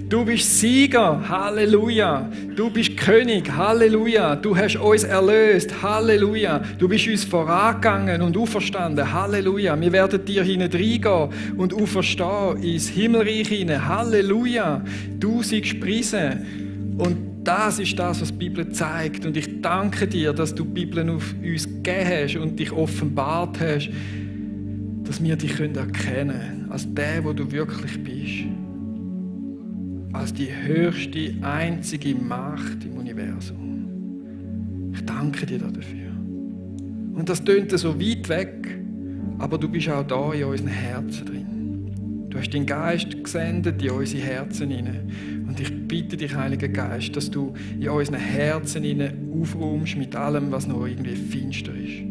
du bist Sieger, Halleluja. Du bist König, Halleluja. Du hast uns erlöst, Halleluja. Du bist uns vorangegangen und auferstanden, Halleluja. Wir werden dir hineingehen und auferstehen ins Himmelreich hinein, Halleluja. Du siegst gepriesen und Das ist das, was die Bibel zeigt. Und ich danke dir, dass du die Bibel auf uns gegeben hast und dich offenbart hast, dass wir dich erkennen können, als der, wo du wirklich bist. Als die höchste, einzige Macht im Universum. Ich danke dir dafür. Und das tönt so weit weg, aber du bist auch da in unseren Herzen drin. Du hast deinen Geist gesendet in unsere Herzen hinein. Und ich bitte dich, Heiliger Geist, dass du in unseren Herzen hinein aufräumst mit allem, was noch irgendwie finster ist.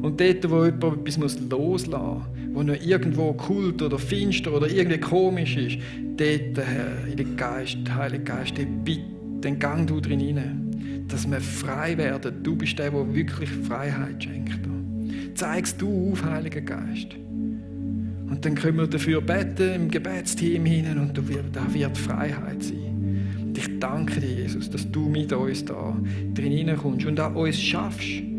Und dort, wo jemand etwas loslassen muss, wo noch irgendwo okkult oder finster oder irgendwie komisch ist, dort, Herr, in den Geist, Heiliger Geist, bitte, den Gang du drin hinein, dass wir frei werden. Du bist der, der wirklich Freiheit schenkt. Zeigst du auf, Heiliger Geist. Und dann können wir dafür beten im Gebetsteam hinein und da wird Freiheit sein. Und ich danke dir, Jesus, dass du mit uns da drin hineinkommst und an uns schaffst.